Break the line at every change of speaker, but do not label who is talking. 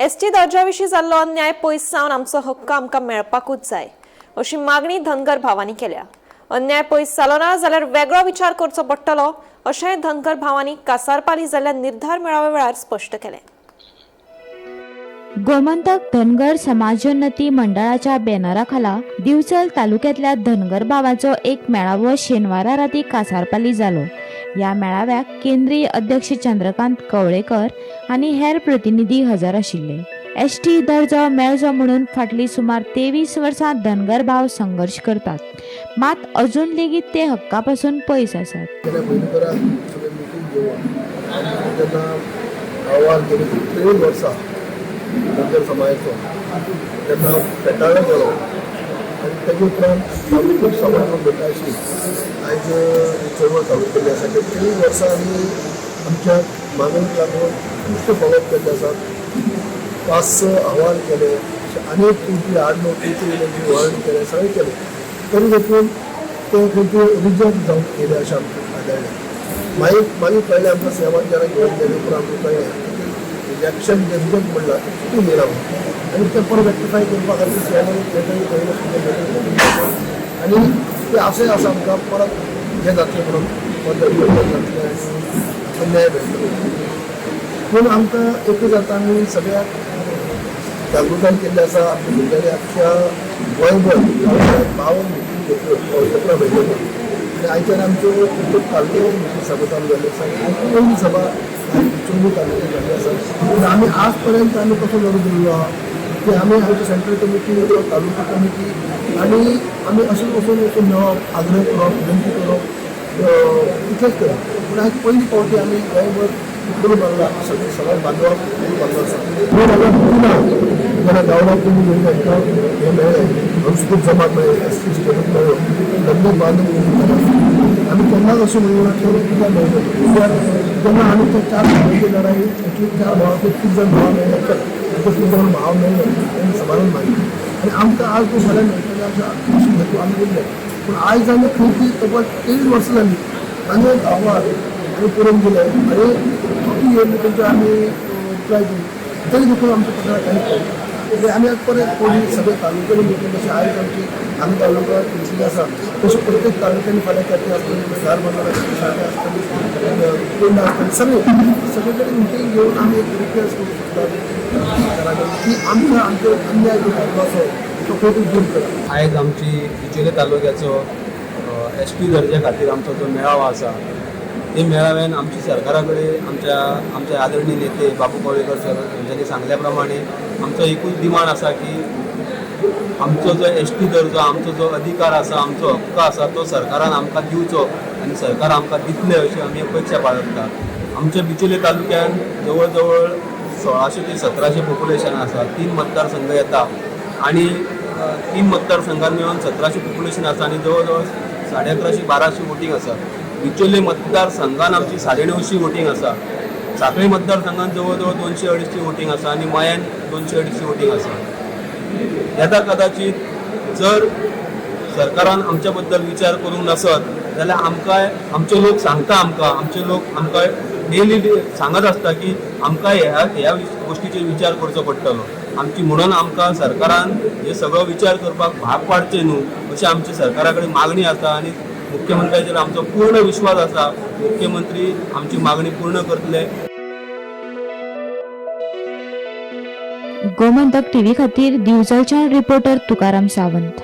ST दर्जा विशीं जाल्लो अन्याय पयस सावन आमचो हक्क आमकां मेळपाकूच जाय अशी मागणी धनगर भावांनी केल्या. अन्याय पयस जालो ना जाल्यार वेगळो विचार करचो पडटलो अशेंय धनगर भावांनी कासारपाली जाल्ल्या निर्धार मेळाव्या वेळार स्पश्ट केलें.
गोमंतक धनगर समाजोन्नती मंडळाच्या बॅनराखाला दिवचल तालुक्यातल्या धनगर भावाचो एक मेळावो शेनवारा राती कासारपाली जालो. ह्या मेळाव्याक केंद्रीय अध्यक्ष चंद्रकांत कवळेकर आनी हेर प्रतिनिधी हजर आशिल्ले. एसटी दर्जो मेळचो म्हणून फाटलीं सुमार 23 वर्सां धनगर भाव संघर्श करतात, मात अजून लेगीत ते हक्का पासून पयस आसात.
तेन्ना पयलीं सगळे मिटींग घेवन आमी जेन्ना अहवाल केले की 23 वर्सां धनगर समाजाचो तेन्ना फेटाळो गेलो आनी तेजे उपरांत आमी खूब समाज भेटाशी आयज चळवळ चालू केल्ली आसा की 23 वर्सां आमी आमच्या मागणीक लागून खुबशे फॉलोअप केल्ले आसात, 5-6 अहवाल केले, अनेक तुमची 8-9 वर्णन केले, सगळें केलें, तरी देखून ते खंय रिजेक्ट जावन येयले अशें आमकां आदळ्ळें. मागीर मागीर कळ्ळें आमकां, सेवान जेन्ना घेवन गेले उपरांत आमकां कळ्ळें रिजेक्शन जें रिजेक्ट म्हणलां तें चुकून येयलां म्हणून आनी तें परत रेक्टिफाय करपा खातीर सीएमान लेटर बरयलें, लेटर आनी तें अशें आसा आमकां परत हें जातलें म्हणून परत जातलें आनी अन्याय मेळटलो. पूण आमकां एकूच आतां आमी सगळ्याक जागृताय केल्ली आसा. आमच्या भुरग्यांनी आख्ख्या गोंयभर 52 मिटींग घेतल्यो 11 म्हयन्याक आनी आयच्यान आमच्यो प्रत्येक तालुक्याची मिटींग सभा चालू जाल्ली आसा आनी पयली सभा बिचोली तालुक्यात जाल्ली आसा. पूण आमी आज पर्यंत आमी कसो लढू दिल्लो आहा की आमी आमची सेंट्रल कमिटी, तालुका कमिटी आनी आमी अशें वचून वचून मेळप, आग्रह करप, विनंती करप, इतलेंच करप. पूण आयज पयली फावटी आमी गोंयभर उकलून मारला, सगळे समाज बांधवाक उकलून मारलो आसा. 2003 जेन्ना गावडा कुणबी म्हणून तांकां हें मेळ्ळें, अनुसूचित जमात मेळ्ळी, एसटी स्टेटस मेळ्ळो, धनगर बांधव आमी केन्नाच अशें म्हणूं ना की कित्याक मेळ्ळें. कित्याक जेन्ना आमी ते चार भावांची लढाई, एटलीस्ट चार भावांचे 30 जाण भाव मेळ्ळे, 31 जाण भाव मेळ्ळे, तेणी समाधान मानलें आनी आमकां आज तो फाल्यां मेळटलें अशें अशें हेतू आमी उरले. पूण आयज आमी खंय ती तब्बल 23 वर्सां जालीं आनी एक अहवाल आमी करून दिले आनी चुकी येयली तेंचे आमी रिप्लाय दिली, तरी देखून आमच्या पत्राक कांयच कळना. म्हणजे आमी आज परत पयलीं सगळे तालुक्यांनी मिटींग, जशें आयज आमची हांगा तालुका घेतली आसा तशें प्रत्येक तालुक्यांनी फाल्यां केपें आसतली, धारबांदोडा आसतली, सांगें आसतली, फोंडा आसतली, सगळे सगळे कडेन मिटींग घेवन आमी एक रिक्वेस्ट करूंक शकता सरकारा कडेन की आमकां आमचो अन्याय जो जाल्लो आसा तो खंय तरी दूर करा.
आयज आमची बिचोले तालुक्याचो एसटी दर्ज्या खातीर आमचो जो मेळावो आसा, ते मेळाव्यान आमची सरकारा कडेन आमच्या आमचे आदरणीय नेते बाबू कवळेकर सर हांच्यांनी सांगल्या प्रमाणे आमचो एकूच डिमांड आसा की आमचो जो एसटी दर्जो, आमचो जो अधिकार आसा, आमचो हक्क आसा, तो सरकारान आमकां दिवचो आनी सरकार आमकां दितले अशी आमी अपेक्षा बाळगता. आमच्या बिचोले तालुक्यान जवळ जवळ 1600 ते 1700 पॉप्युलेशन आसा. तीन मतदारसंघ येता आनी तीन मतदारसंघात मेळून 1700 पॉप्युलेशन आसा आनी जवळ जवळ 1150 1200 वोटींग आसा. बिचोले मतदारसंघान आमची 950 वोटींग आसा. साखळी मतदारसंघात जवळ जवळ 200 250 वोटींग आसा आनी मयान 200 250 वोटींग आसा. येता कदाचित जर सरकारान आमच्या बद्दल विचार करूंक नासत जाल्यार आमकां आमचे लोक सांगता, आमकां आमचे लोक आमकां डेली सांगत आसता की आमकां ह्या ह्या गोश्टीचेर विचार करचो पडटलो आमची, म्हणून आमकां सरकारान हे सगळो विचार करपाक भाग पाडचें न्हू अशें आमची सरकारा कडेन मागणी आसा. आनी मुख्यमंत्र्याचेर आमचो पूर्ण विश्वास आसा, मुख्यमंत्री आमची मागणी पूर्ण करतले.
गोमंतक टीव्ही खातीर दिवचलच्यान रिपोर्टर तुकाराम सावंत.